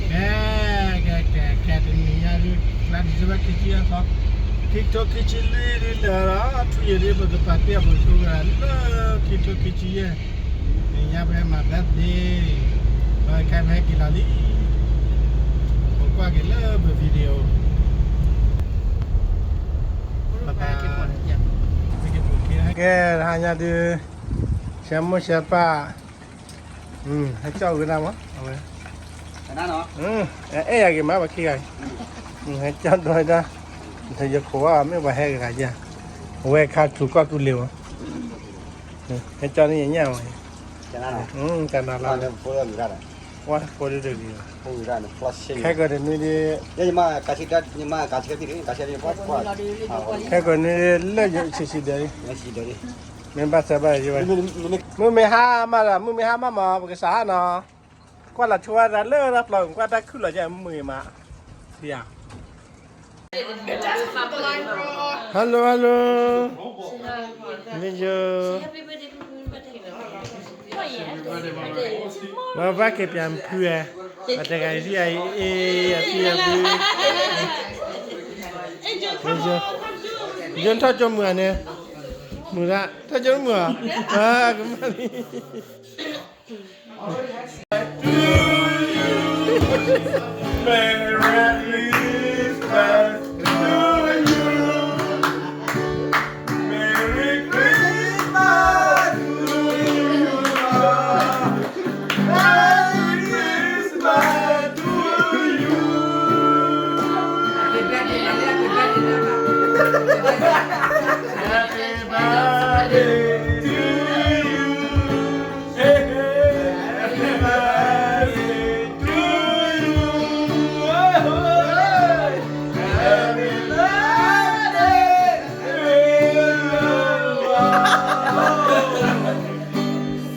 ကဲ ကဲ ကဲ ကဲ တနံၤညါဒုး လါ December ခံဆံယဲၢ်သီ ခံကထိခံဆံလွံၢ်ဒုး လၢာ်လီၤ ထူယံာ်ဒုး ပကပာ်တ့ၢ်အပူၤဆိကတၢၢ်လၢ ခံကထိခံဆံယဲၢ် တနံၤညါပဟဲမၤ birthday ပကဲပဟဲက့ၤလီၤလံ ပကွၢ်က့ၤလၢပ video ပက ကဲ တဟါညါဒုး ဆၢမိၢ်ဆၢပၢ် ဟဲကၠီၣ်ဝဲဒၣ်မး အဝဲ အဲၣ်ယၤဂ့ၤမး ပှၤခံဂၤ ဟဲကၠီၣ်ဒီးဒၣ် ယခိးဝဲမ့ၢ်ပှၤဟဲဂၤယၤ အဝဲခါထူကီၢ်ကူလ့ၤမး ဟဲကၠီၣ်န့ၣ်ယညၣ်မး ကနၤလီၤ ဝါဖိဒိၣ်တဂ့ၤ ခဲကနွံဒုး ခဲကနွံဒုး လၢယဆံးဆံးဒီး မ့ၢ်ဘၣ်ဆၢဘၣ်ယၤ မုၢ်မ့ၢ်ဟါမးဒီး မုၢ်မ့ၢ်ဟါမး ပကစးဟါနီၤ ကွၢ်လီၤဆိဝဲဒၣ်လၢတၢ်ပျီ ကွၢ်တၢ်ခုၣ်လီၤကဲမုၢ်မး hello hello မ့ၢ်ယိ ပဘၣ်က့ၤပၠးဖုဝဲ ပှၤတဂၤအံၤ အဖံအဖု ယိထီၣ်ကၠိမုာ်ဧါန့ၣ် မုာ်ဒၣ် ထီၣ်ကၠိမုာ်ဧါ ကမၣ်လံ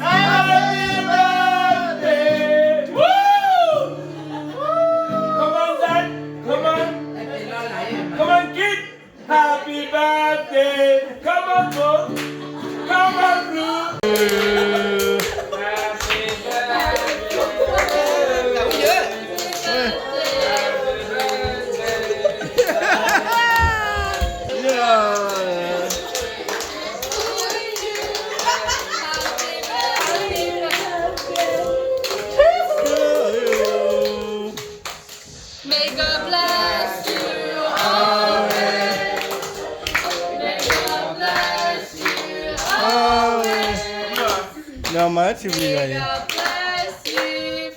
Happy birthday! Woo! Come on, Zach. Come on. Come on, kid. Happy birthday. Come on, bro. Come on, bro. Happy birthday. Yeah. May God bless you always. May God bless you always. ဒီးမၤထံဝံၤဂၤအံၤ May God bless you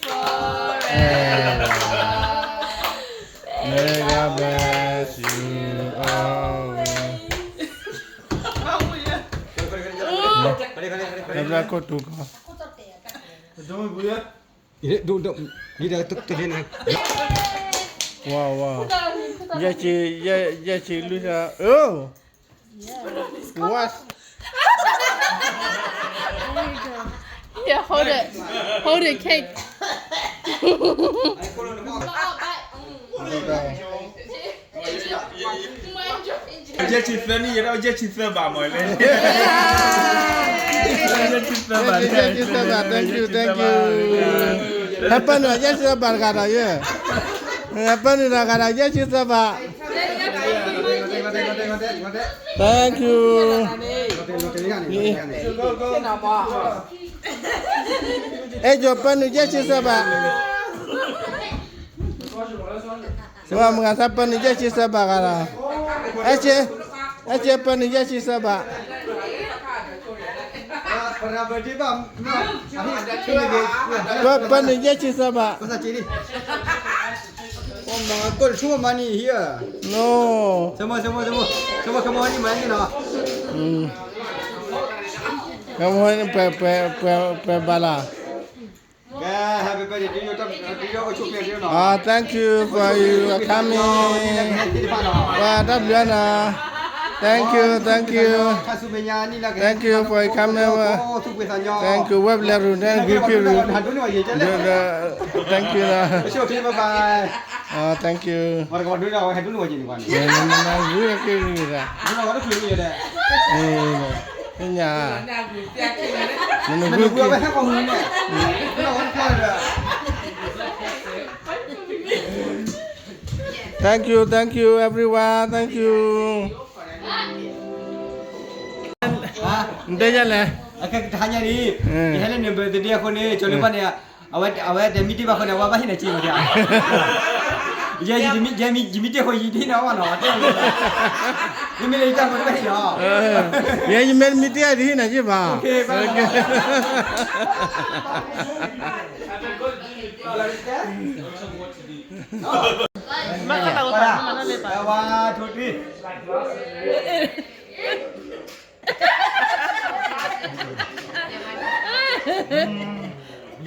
forever. May God bless you always. ဘျါခိၣ်တူကီၢ် ဝါဝါ ယဲၢ်ဆံ ယဲၢ်ဆံလွံၢ်ဆံ အိၣ် what? Yeah, hold it. Hold it, cake. ယဲၢ်ဆံသၢနံၣ် ယဲၢ်ဆံသၢဘးမးလဲၣ် ယဲၢ်ဆံသၢဘး thank you, thank you. ဟဲပၢနုာ် ယဲၢ်ဆံသၢဘးတဂၤဒီးယဲၢ် ဟဲပၢနုာ်တဂၤဒီး ယဲၢ်ဆံသၢဘး thank you. အဲၣ်ယိၤပၢနုာ် ယဲၢ်ဆံသၢဘး မုၢ်ဂၤသးပၢနုာ် ယဲၢ်ဆံသၢဘးဂၤဒီး အဲၣ်ဆ့ အဲၣ်ဆ့ပၢနုာ် ယဲၢ်ဆံသၢဘး ပၢနုာ် ယဲၢ်ဆံသၢဘး ပှၤဘၣ်လၢ Ah, thank you for your coming. ပှၤတၢ်ဘျုးနၤ thank you, thank you. Thank you for your coming. Thank you. ဝဲပလဲၤရူၤ thank you ရူၤ thank you နၤ thank you. ရူၤက့ၤရူၤရၤ သ့ၣ်ညါ, နနဂုၢ်က့ၤ, နနဂုၢ်ဝဲဟဲကီၢ်မူန့ၣ်, Thank you, thank you, everyone, thank you. နတဲယလဲၣ်, အခဲကတဟါညါန့ၣ်, ယဟဲလၢန birthday အဃိန့ၣ် ကၠီၤလၢဘၣ်န့ၣ်, အဝဲ အဝဲတမံတ့ၢ်ဘၣ်အဃိန့ၣ် အဝဲဘၣ်ဟ့ၣ်နၤစ့မး, ယမံတ့ၢ်အဃိ ယတဟ့ၣ်နၤဘၣ်နီၤ, မ့မ့ၢ်လၢယတၢ်အဃိတဘၣ်ဟ့ၣ်နီၤ, ယမ့ၢ်တမံတ့ၢ်ယတဟ့ၣ်နၤစ့ဘၣ်, မ့ၢ်ကလၤကပၤမနုၤလဲၣ်ဘၣ်, ယဲယဒီး, စ့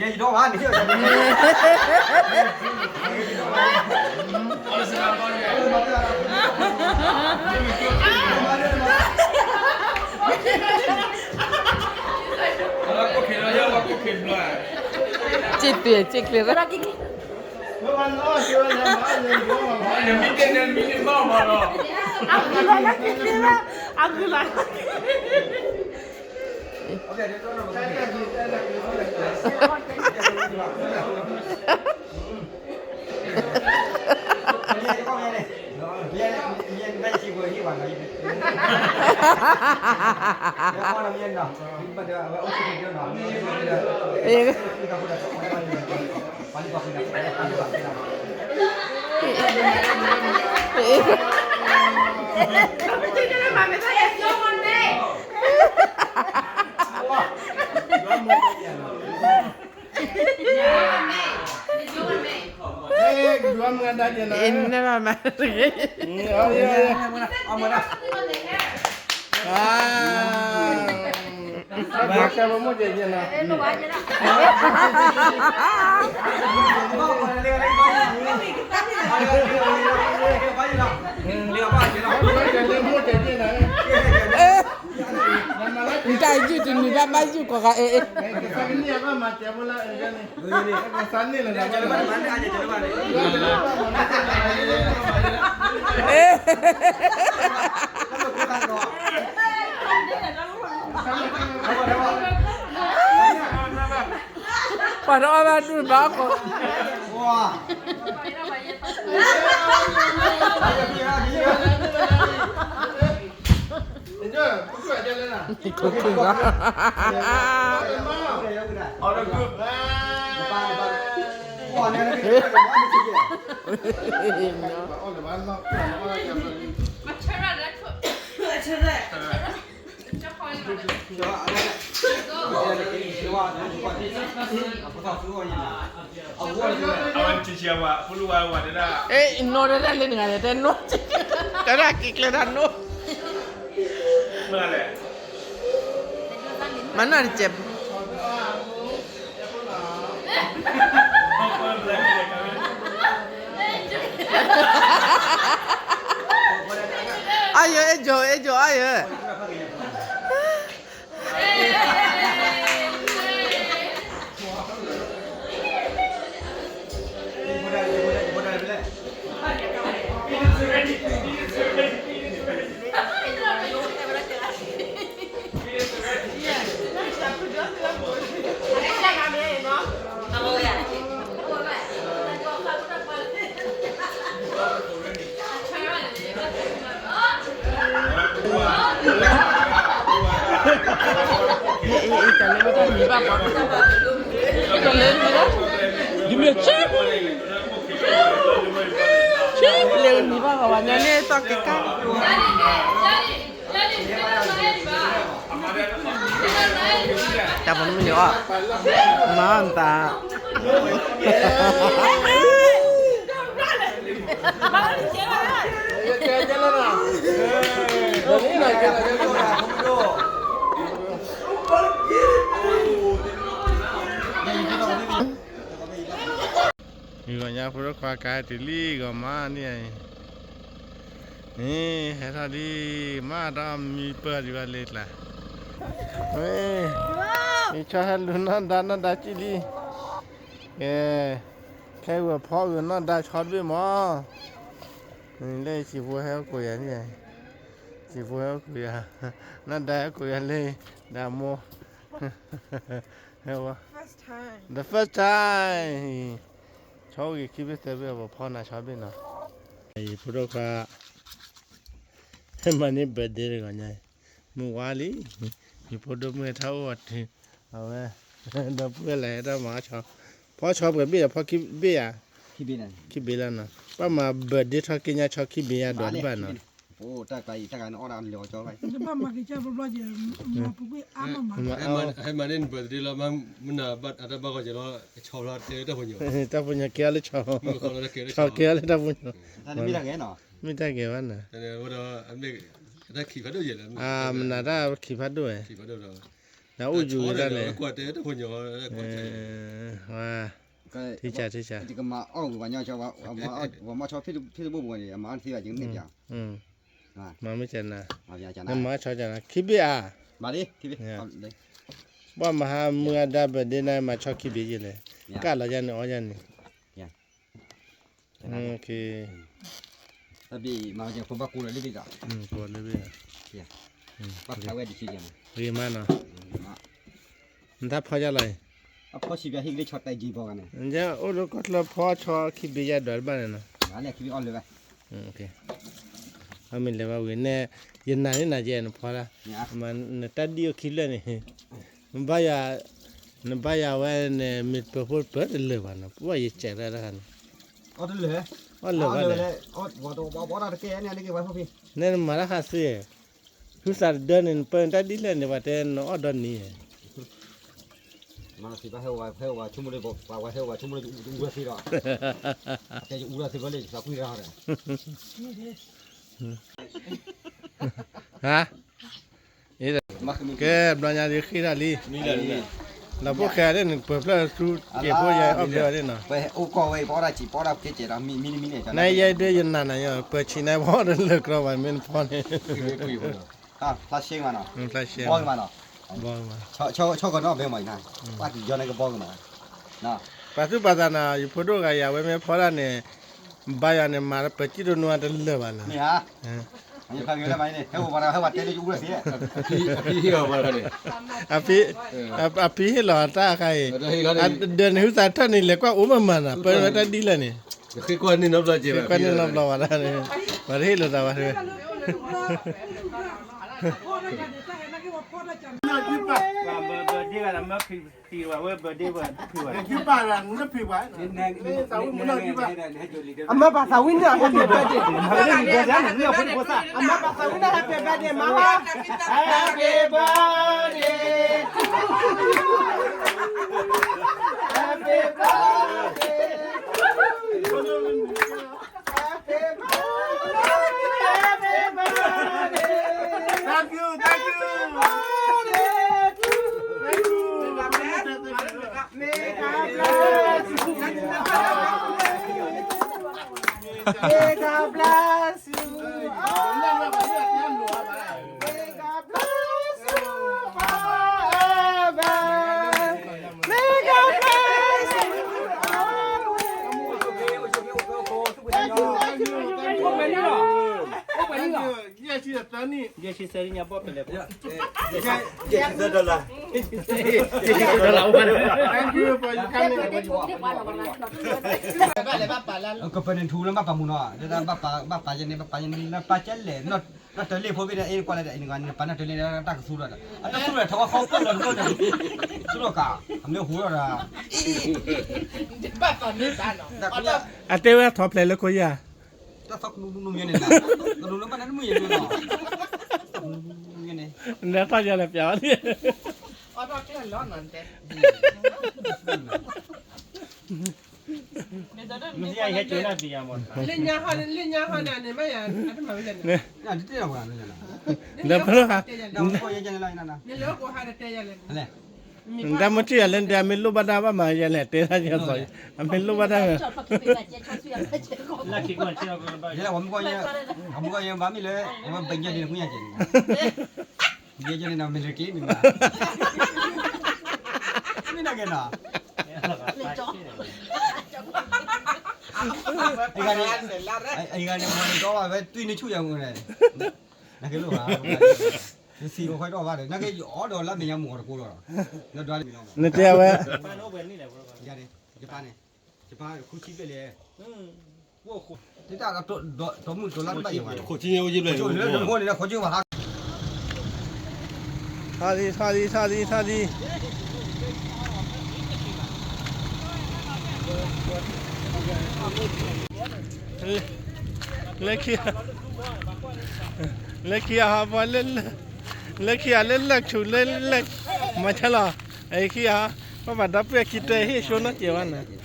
ၢ်တုၤစ့ၢ်ကျဲၤ, အဂုၤလီၤ, နတၢ်ယုၢ်တနံၤဘၣ်ဘၣ်ယုၢ်ကီးဂၤအ့ၣ်အ့ၣ်, ပှၤတအီၣ်ဘၣ်ဒူၣ်ဘၣ်ကီး, ခိၣ်ခိၣ်ဂၤ, အဝဲတဆံးဝါ ဖလူဝါဝါတဒၣ်, အဲ နီၢ်တဒၣ်လဲၣ်န့ၣ် တနီၢ်, တဒၣ်က့ၤကျဲဒၣ်နီၢ်, မၤနီၢ်တစဲး, အါယၢၤ အဲၣ်ကၠီၤ အဲၣ်ကၠီၤ အါယၢၤ. တၢ်လၢနံၤဘၣ်, တၢ်လၢနံၤဘၣ်, လၢနံၤဘၣ်ဂီၤဝဲညါန့ၣ် သီၣ်က့ၤကါ, တၢ်ပမုၢ်န့ၣ်အီၣ်, မၤတၢ် ဂီၤညါဖိဒိၣ်ခွါကါတုၤလံဂီၤမးန့ၣ်, န့ၣ် ဟဲထီၣ်လံ, မၤတၢ်မံပၢၢ်ဒံးဘၣ်လံကျါ, မ့ၢ်ဆီဟဲလူၤနီၢ်ဒါနီၢ်ဒါကံၣ်လံ, ကဲ, ခဲအံၤဝဲဖီအုးနီၢ်ဒါဆီတဘ့ၣ်မး, လၢယစံးဖိဟဲအိၣ်ကိးယၤန့ၣ်, စံးဖိဟဲအိၣ်ခိးယၤ, နဒၣ်ဟဲအိၣ်ခိးယၤလၢ ဒၣ်မိၢ်, ဟဲဝဲ, the first time, ဆီဂ့ၤခံဘ့ၣ်သၢဘ့ၣ်အဖီနၤဆီဘ့ၣ်နီၤ, ယဖိဒိၣ်ခွါ မၤန့ၢ် birthday တဂီၤညါ, မုၢ်ဝါလံ, ယဖိဒိၣ်မုၣ်ဟဲထီၣ်အိၣ်အီၤတုၤ, အဝဲ, ဒီပုၢ်ဝဲၢ်လၢဟဲထီၣ်မၤအီၣ်ဆီ, ဖီဆီပှဲၤဘ့ၣ်ယၤ ဖီခံဘ့ၣ်ယၤ, ခံဘ့ၣ်လီၤနီၤ, ပှၤမၤ birthday ထီၣ်က့ညါဆီခံဘ့ၣ်ယၤဒွးတဘၣ်နီၤ, တၢ်မၤန့ၢ် birthday လီၤ, မၤပူၤကွံာ်အါမးမး, ဟဲမၤန့ၢ် birthday လီၤ, မနၤဘၣ်အတၢ်ဘၣ်ဂီၤကဲလီၤ, ဆီဖျါတဲတၢ်ဖိညိ, တၢ်ဖိညိကဲအီၤလၢဆီ, ဆီကဲအီၤလၢတၢ်ဖိညိ, မ့ၢ်တၢ်ဂဲၤဘၣ်နီၤ, မနၤတၢ်ခံးဖးဒိၣ်ဝဲ, နအိၣ်ယူၤဝဲဒၣ်လဲၣ်, ထံဆးထံဆး, ကမၤအီၣ်ဝဲပှၤညီ, ပှၤမၤအီၣ်ဖ့ၣ်တဘိၣ်ပူၤန့ၣ် အမၤအီၣ်တသ့ဘၣ် ယကန့ၢ်ပျး, မၤမ့ၢ်ကနၤ, နမၤဆီကနၤ ခံဘ့ၣ်ဧါ, ဘၣ်မဟါမုၢ်အဒါ birthday န့ၣ် မၤဆီခံဘ့ၣ်ယဲလဲၣ်, ကၢ်လီၤယၤန့ၣ် အီၣ်ယၤန့ၣ်, တဘ့ၣ်မၤကဲဖိဘၣ်ကိးလီၤလၢဘ့ၣ်ဒီး, ကိးလၢဘ့ၣ်, ဂ့ၤမးနီၤ, နတၢ်ဖီယါလီၤအံၤ, အဖီဆံးပၠးဟံၣ်ကလၢဆီတၢ်ယံၤဘီဂၤန့ၣ်, အိၣ်လၢကီၢ်ချၢဖီဆီခံဘ့ၣ်ယါဒွးတဘၣ်န့ၣ်နီၤ, အမ့ၢ်လဲၤဘၣ်ဝံၤန့ၣ်, ယနာ်န့ၢ်နၤယဲနဖီဒၣ်, နတၢ်ဒ်အခံဖျၢၣ်န့ၣ်, နဘၣ်ယၤ, နဘၣ်ယၤဝဲန့ၣ် မ့ၢ်ပၢၤဖိတပၢၤတလၢာ်ဘၣ်နီၤ, ပှၤယစဲးတၢ်တခါန့ၣ်, အီၣ်လၢာ်ဘၣ်န့ၣ်, န့ၣ်နမၤတၢ်ခါဆူ, ဟုသးတဒၢန့ၣ် နပၢနတၢ်ဒ်လဲၣ်န့ၣ် ပှၤတဲနအီၣ်ဒီနံၤ, မၤသံဘၣ်ဟဲဝဲ ဟဲဝဲဆိကမိၣ်လၢ ပှၤဝဲဟဲဝဲဆိကမိၣ်လၢ အူဝဲသ့ဒီး, တဲယအူဒၣ်သ့ဖဲလၢ ယသးကွံတၢ်ဒီး, ဟါ, ကဲ ဘျီညါဒ်ဃ့ၢ်တၢ်လံ, လီၤဖိၣ်ဃဲဒ်န့ၣ် ပၢၤဖျၢၣ်ဆူက့ၤဖိယဲအီၣ်ဘျၢဝဲဒ်နီၤ, ပအိၣ်ကီၢ်ဝဲ ပအီၣ်ဒၣ်စံး ပအီၣ်ဒၣ်ကဲကဲးဒီး မံမံမံန့ၣ်, နယဲဒ်ယနာ်နၤယီၤ ပၢၤဆံးနါပအီၣ်တလၢာ်ကြီဘၣ် မ့ၢ်နဖီန့ၣ်, ဖျါရှဲမးနီၤ, ဘီမးနီၤ, ဆီကနီၣ်ဘဲမးအံၤနၤ, ပှၤကယီနကဘီကမး, ပှၤသူၣ်ပှၤသးနီၤ ယဖိဒိၣ်ဂၤယၤဝဲမ့ၢ်ဖီဒၣ်န့ၣ်, ဘါယွၤန့ၣ် မၤပၢၤကံၣ်တနီၤတလၢာ်ဘၣ်လီၤ, ဟဲဝဲတဲလၢယအူဝဲသ့, အဖံဟ့ၣ်လီၤတၢ်အခါအံၤ, ဒီးနဟုသးထၢၣ်န့ၣ် လဲၤကွၢ်အိၣ်မးမးနီၤ ပၢၤဝဲတၢ်ဒ်လဲၣ်န့ၣ်, ဃ့ကွၢ်န့ၢ်နီတဘျီကဲးဘၣ်, ဃ့ကွၢ်န့ၢ်နီတဘျီဘၣ်ဒၣ်န့ၣ်, ပှၤတဟ့ၣ်လိာ်သးဘၣ်, အမါဘၣ်သးဝံၣ်န့ၢ် happy birthday, အမါဘၣ်သးဝံၣ်န့ၢ် happy birthday, မါ, happy birthday, happy birthday, happy birthday, happy birthday, happy birthday, thank you, thank you, thank you, may God bless you, may God bless you, may God bless you, may God bless you forever, may God bless you always. ကပၢၤန့ၣ်ထူလၢဘၣ်ပာ်မူနီၤ, ဘၣ်ပာ်ယဲန့ၣ် ဘၣ်ပာ်ယဲန့ၣ် ဘၣ်ပာ်ယဲန့ၣ် နီၢ်တၢ်လ့ၢ်ဖိဘ့ၣ်ဒီး အ့ၣ်ကွၢ်လၢအံၤန့ၣ် နပာ်နီၢ်တၢ်လ့ၢ်ဒီးတၢ်ကသူဒီး အတၢ်သူဒီး ထီၣ်ဝဲဃီပၢၢ်လီၤတဘိဒီး သူဒီးကး အမ့ၢ်ဟူဒီး အတဲဝဲထီၣ်ဖျဲးလၢခိယၤ တၢ်သီကနူနူမ့ၢ်န့ၣ် ကနူလၢဘၣ်နမုၢ်ယဲၢ်န့ၣ်လီၤ ကနူနူမ့ၢ်န့ၣ် နတၢ်ယၤလဲၣ်ပျးဝဲန့ၣ် မ့ၢ်ယဟဲကၠိနၢ်ဘံယၤမး လၢညါဟီန့ၣ် လၢညါဟီန့ၣ် အန့ၣ်မ့ၢ်ယၤ ဒီးဖဲလၢခါ နလဲၤအိၣ်ကိးဟါတတဲယၤလဲၣ် နတၢ်မ့ၢ်ထံၣ်ယၤလၢနတဲ အမ့ၢ်လိၣ်ဘၣ်တၢ်ဘၣ်မးယၤလဲၣ် တဲတၢ်ယၤသိး အမ့ၢ်လိၣ်ဘၣ်တၢ် လၢခံကွၢ်ဆဲး အမုၢ်ကီၢ်ယဲ အမုၢ်ကီၢ်ယဲဘၣ်မ့ၢ်လၢ အဝဲဘဲညါဒ်နကွၢ်ညါကဲးန့ၣ် ယဲယဲန့ၣ်နီၤ မ့ၢ်လၢက့မ့ၢ်ဘၣ် မ့ၢ်နာ်က့နီၤ အဂၤန့ၣ် အဂၤန့ၣ် မ့ၢ်ကီၢ်ဘၣ်ဝဲ တွံၢ်န့ၢ်ဆူၣ်ယၤမူန့ၣ် နကဲလိၣ်ဘၣ်, ယသံၣ်အိၣ်ခွဲးတအီၣ်ဘၣ်ဒီး နကဲယအီၣ်ဒီးလၢမဲာ်ညါမုၢ်အီၤတကိးလီၤ, နတဲဝဲ ယပၢ်န့ၣ်, ယပၢ်န့ၣ်, ယပၢ်ခူထံဘျဲၣ်လဲၣ်, တမုၢ်တလါတဘၣ်ယံၤဘၣ်, ခူထံန့ၣ်အိၣ်ယဘျဲၣ်, ထီၣ်လံ ထီၣ်လံ ထီၣ်လံ ထီၣ်လံ, လၢခံ, လၢခံအဟီပီလၢ, လၢခံအလၢလၢၢ်ဆူၣ်လၢလၢၢ်, မၤဆါလီၤ, အခံအဟီ, ပှၤဘၣ်ဒီပုၢ်ဝဲၢ်ခံတဲဟ့ၣ်ဆိနီတစဲးဝဲန့ၣ်, ဒီး,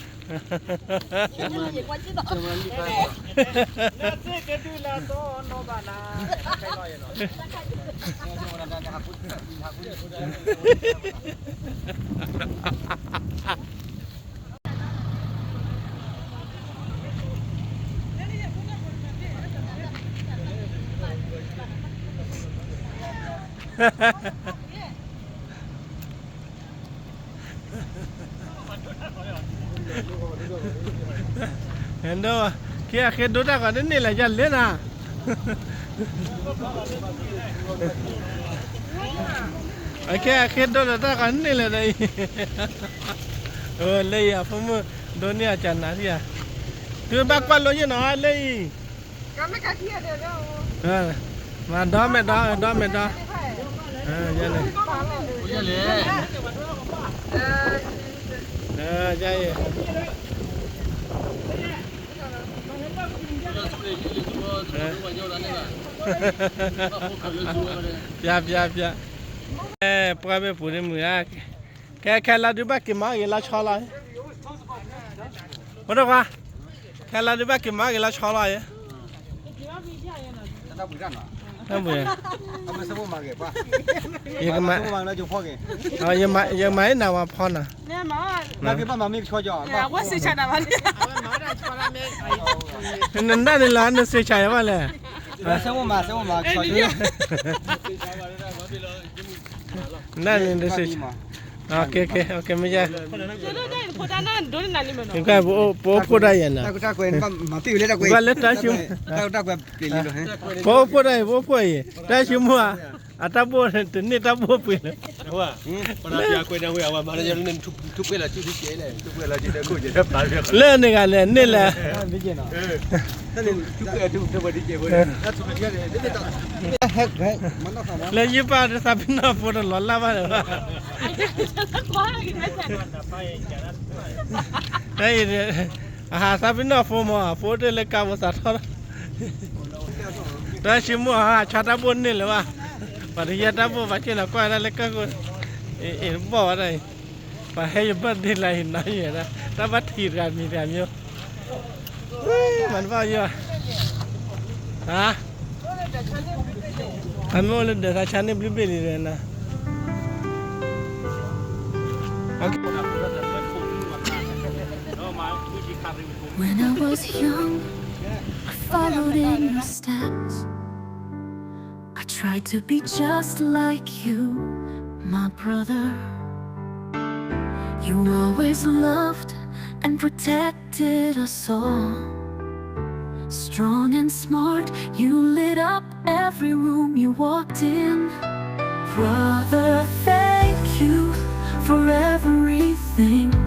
ခဲအဃ့ဒိတၢ်ဂီၤတန့ၢ်လၢၤယလဲၣ်နၤ, အခဲအဃ့ဒိလၢတၢ်ဂီၤန့ၢ်လၢၤဒီးအံၤ, လၢအံၤအဖိမုၣ်ဒိန့ၢ်အကနၤထံၣ်ဧါ, တုၤဘၣ်ကွၢ်လိယဲၢ်နီၤလၢအံၤ မၤဒီမဲာ်ဒီး ဒီမဲာ်ဒီး, ယန့ၣ်, ယအံၤ, ပျါပျါပျါ, ပှၤမ့ၢ်ပူၤန့ၣ်မုာ်ဧါ, ခဲခဲလၢဒုးဘၣ်က့ၤမၤဂ့ၤလၢဆီလီၤ, ဖိဒိၣ်ခွါ, ခဲလၢဒုးဘၣ်က့ၤမၤဂ့ၤလၢဆီလီၤ, တၢ်ဘှံး, ယကမၤ, ယကမၤအ့ၣ်နၤဝဲဖီနၤ, နနၢ်န့ၣ်လီၤ နစ့ဆၢယၤဘၣ်လဲၣ်, နၢ်န့ၣ်နစ့ဆၢ, မ့ၢ်ယါ, ပအိၣ်ဖှိၣ်ဒၣ်ယဲၢ်နၤ, ပှၤလၢတၢ်ဆူ, ပအိၣ်ဖှိၣ်ဒၣ်အံၤ ပအိၣ်ဖှိၣ်ဒၣ်အံၤ ပအိၣ်ဖှိၣ်အံၤ, တၢ်ဆူမုၢ်ဧါ, အတၢ်ဘိၣ်တန့ၢ်တၢ်ဘိၣ်ပှ့ၤလၢ လၢန့ၣ်ဂၤလဲၣ် န့ၢ်လဲၣ်, လၢယပၢ်တသးပ့ၤနီၣ်ဖိတလီၤလၢ်ဘၣ်လၢၤဘၣ်, တၢ်အံၤ, အဟးသးပ့ၤနီၣ်ဖိမး အဖိတလၢကါဖိသးထီၣ်လီၤ, တၢ်ဆူမုၢ်အဟး ဆါတၢ်ဘိၣ်န့ၢ်လၢၤဘၣ်, ပှၤတယဲၢ်တၢ်ဘိၣ် ပှၤက့ၤလီၤကွၢ်ဒၣ်လၢကၢၢ်ခိၣ်, အ့ၣ်တဘီၣ်ဝဲဒၣ်အံၤ, ပှၤဟဲယဘၢၣ်ဒ့လၢအံၤနီၤယဲၢ်ဒၣ် တၢ်ဘၣ်ထံးတဂၤမံၤတဂၤမံၤ, မၤတဘၣ်ယီၤ, ဟါ, အမ့ၢ်အိၣ်လၢဒၢးသးဆါန့ၢ်ဘျုးဘ့ၣ်လံဒီးနၤ When I was young, I followed in your steps. I tried to be just like you, my brother. You always loved and protected us all. Strong and smart, you lit up every room you walked in. Brother, thank you for everything.